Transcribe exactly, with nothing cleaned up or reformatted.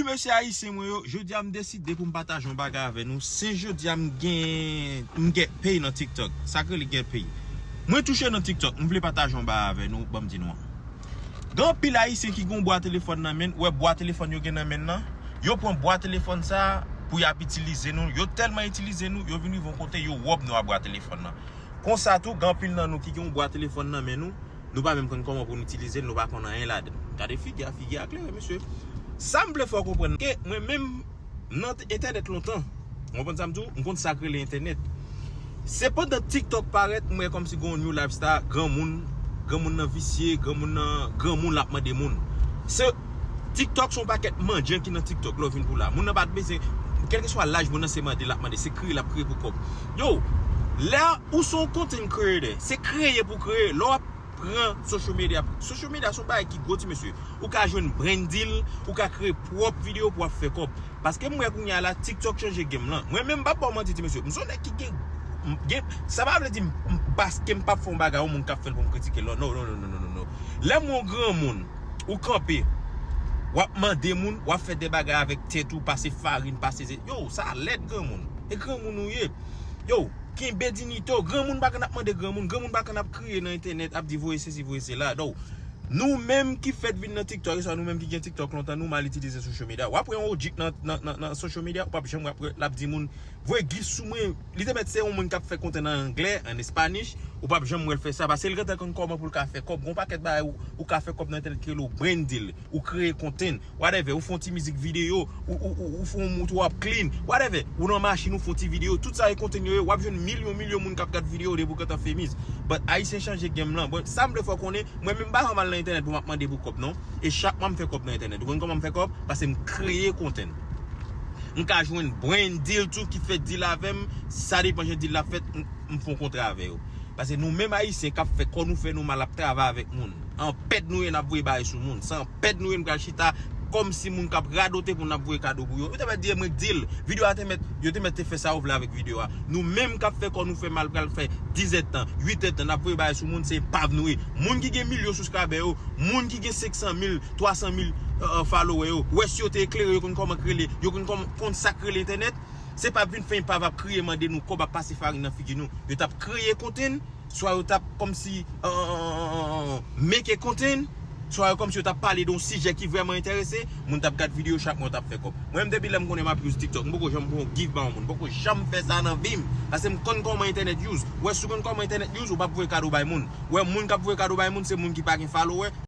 Mesye ayisyen mwen yo, jodi a m deside pou m pataje yon bagay avè nou. Se jodi a m gen, m get pay nan TikTok. Sa k rele get pay. Mwen touche nan TikTok, m vle pataje yon bagay avè nou, ban m di nou an. Gen anpil ayisyen ki gen yon bwa telefòn nan men, ou wè bwa telefòn yo gen nan men nan, yo pran bwa telefòn sa a pou y ap itilize nou. Yo tèlman itilize nou, yo vin rive yon kote, yo wòb nou a bwa telefòn nan. Konsa tou, gen anpil nan nou ki gen yon bwa telefòn nan men nou, nou pa menm konn kòman pou n itilize l, nou pa konn anyen ladan l. Gade figi a, figi a klere, mesye. Sa m vle fè w konprann, ke mwen menm, m nan t-, entènèt lontan. Ou konprann sa m di w? M konn sa k rele entènèt. Se pandan TikTok parèt, m wè kòmsi gen yon new lifestyle, granmoun, granmoun nan visye, granmoun nan, granmoun l ap mande moun. Se TikTok se yon pakèt mandyan ki nan TikTok, lè w vin pou la. Moun nan pa t bezwen, kèlkeswa laj moun nan, se mande l ap mande, se kriye l ap kriye pou kòb. Yo, lè ou se yon content creator, se kreye pou kreye. Lè w ap pran social media, social media se yon bagay ki gwo, ti mesye. Ou ka jwenn brand deal, ou ka kreye pwòp videyo pou w ap fè kòb. Paske m wè kounye a la, TikTok chanje game lan. Mwen menm, m p ap ba w manti, ti mesye. M se yon nèg ki gen, m gen, sa pa vle di m, m paske m p ap fè yon bagay, yon moun k ap fè l pou m kritike l. Non, non, non, non, non, non. Lè m yon granmoun, ou kanpe, w ap mande moun, w ap fè de bagay avèk tèt ou, pase farin, pase ze-, yo, sa lèd granmoun. E granmoun ou ye. Yo, kenbe diyite w. Granmoun pa konn ap mande granmoun, granmoun pa konn ap kriye nan entènèt, ap di voye sesi, voye sela. Donk, nou menm ki fèk vin nan TikTok, e sa nou menm ki gen TikTok lontan, nou mal itilize social media. W ap wè yon O G nan, nan, nan, nan social media, ou p ap janm wè l ap di moun, voye gif sou mwen. Li te mèt se yon moun k ap fè kontèn an anglè, an espanish, ou p ap janm wè l fè sa, paske l gentan konn kòman pou l ka fè kòb. Gon pakèt bagay ou, ou ka fè kòb nan entènèt ki rele w brand deal, ou kreye kontèn, whatever, ou fè yon ti mizik videyo, ou, ou, ou, ou fè yon moto w ap clean, whatever, ou nan machin, ou fè yon ti videyo, tout sa e kontèn yo ye, w ap jwenn milyon, milyon moun k ap gad videyo depi w gentan famous. But Ayisyen chanje game lan. But sa m vle fè w konnen, mwen menm m pa fè mal nan entènèt pou m ap mande pou kòb non. E chak mwa m fè kòb nan entènèt. Ou konn kòman m fè kòb? Paske m kreye kontèn. M ka jwenn brand deal tou ki fè deal avè m. Sa depan jan deal la fèt, m, m fè yon kontra avè yo. Paske nou menm Ayisyen k ap fè kò nou fè nou mal ap travay avèk moun. An pèd nou ye n ap voye bagay sou moun. Se an pèd nou ye n pral chita kòmsi moun k ap radote pou n ap voye kado pou yo. Yo te mèt di mwen deal. Videyo a te mèt, yo te mèt te fè sa yo vle avèk videyo a. Nou menm k ap fè kò nou fè mal pral fè diz èdtan, uit èdtan, n ap voye bagay sou moun, se epav nou ye. Moun ki gen milyon subscriber yo, moun ki gen senk san mil, twa san mil, euh, follower yo, wè si yo te eklere, yo konn kòman k rele, yo konn kòman, konn sa k rele entènèt. Se pa vin fè epav ap kriye mande nou kòb, ap pase farin nan figi nou. Yo t ap kreye kontèn, swa yo t ap kòmsi, euh, euh, euh, euh, make kontèn, swa yo kòmsi yo t ap pale de yon sijè ki vrèman enterese, moun t ap gad videyo chak mwa yo t ap fè kòb. Mwen menm depi lè m konnen m ap use TikTok, m poko janm pran yon gif ba yon moun, m poko janm fè sa nan vi m, paske m konn kòman entènèt use. Wè si w konn kòman entènèt use, ou p ap voye kado bay moun. Wè moun k ap voye kado bay moun, se moun ki pa gen follower,